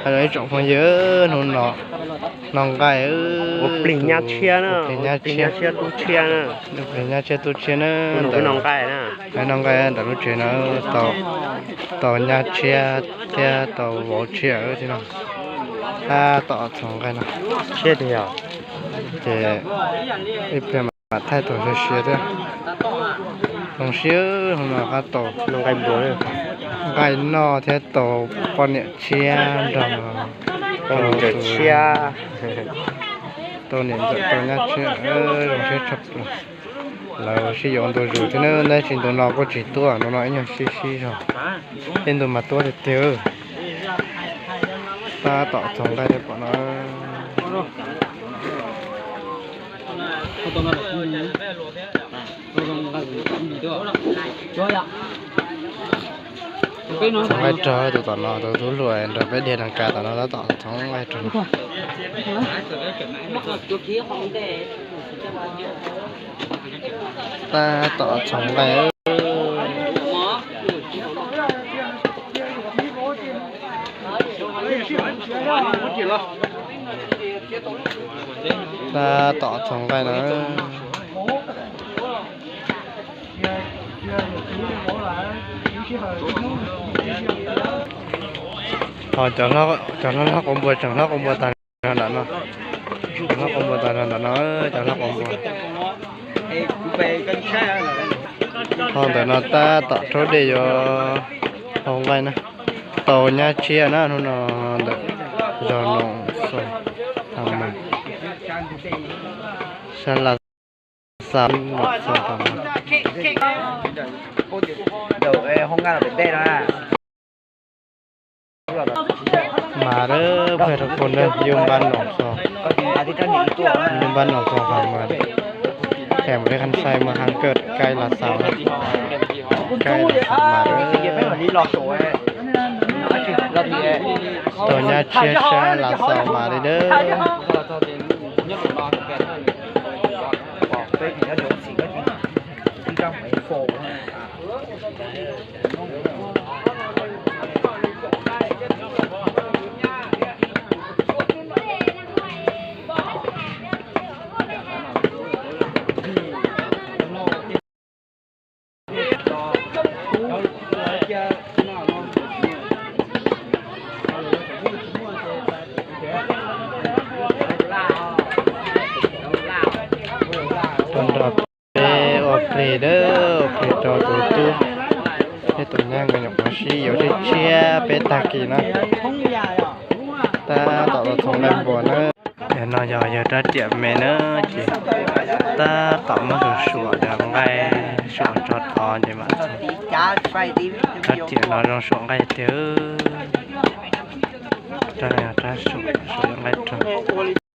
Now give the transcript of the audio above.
Ib tsoom phooj ywg, hnub no noj nqaij, plig nyab tshiab, plig nyab tshiab tub tshiab na, noj nqaij ntawm lub tsev no, tau nyab tshiab thiab tau vauv tshiab thiab no, tab tom txhoov nqaij no. Ces ib pliag mam thaij tau siav siav thiab. Zoo siab hnub no rov qab tau nqaij noj thiab tau poj niam tshiab nrog, tau niam ntxawm tau nyab tshiab, zoo siab tshaj plaws. Lawv sib yuav ntu zus thiab na, tab sis ntu no kuj tsis tuaj, ntu no ib nyuag sib sib zog, tej ntu mas tuaj tiag tiag. Tab tom txhoov nqaij li pom no. Txhoov nqaij rog tus tom no, tus tub hluas nrog peb dhia nees kas tom no tab tom txhoov nqaij rog. Tab tom txhoov nqaij. Tab tom txhoov nqaij no. Ho cov hlob hlob quas npua tseem hlob quas npua tag nrho ntawm no. Hlob quas npua tag nrho ntawm no, cov hlob quas npua. Ho ntawm no tab tom rhaub dej yuav hau nqaij na. Tau nyab tshiab na hnub no ntawm zos Noom Xoo Phas Mas, sab Las Xaus, Noom Xoo Phas Mas. Mas pheej rau pug na, yub npab Noom Xoo, yub npab Noom Xoo Phas Mas. Them mus ib qhov sai mus hang kawg, kaij Las Xaus na, kaij Las Xaus mas. Tau nyab tshiab sab Las Xaus mas li dawb. Nrog peb ua plig dawb, ua plig rau tus tub thiab tus nyab nkawd nyuam qhuav sib yuav tshiab tshiab peb tag kis na. Tab tom los txhoov nqaij npua na. Yog no yog yawg rab riam me na, ces tab tom muab tus suam cov nqaij suam tso tod ces mam txhoov. Rab riam no zoo suam nqaij tiag. Rab no yog rab suam, suam nqaij rog.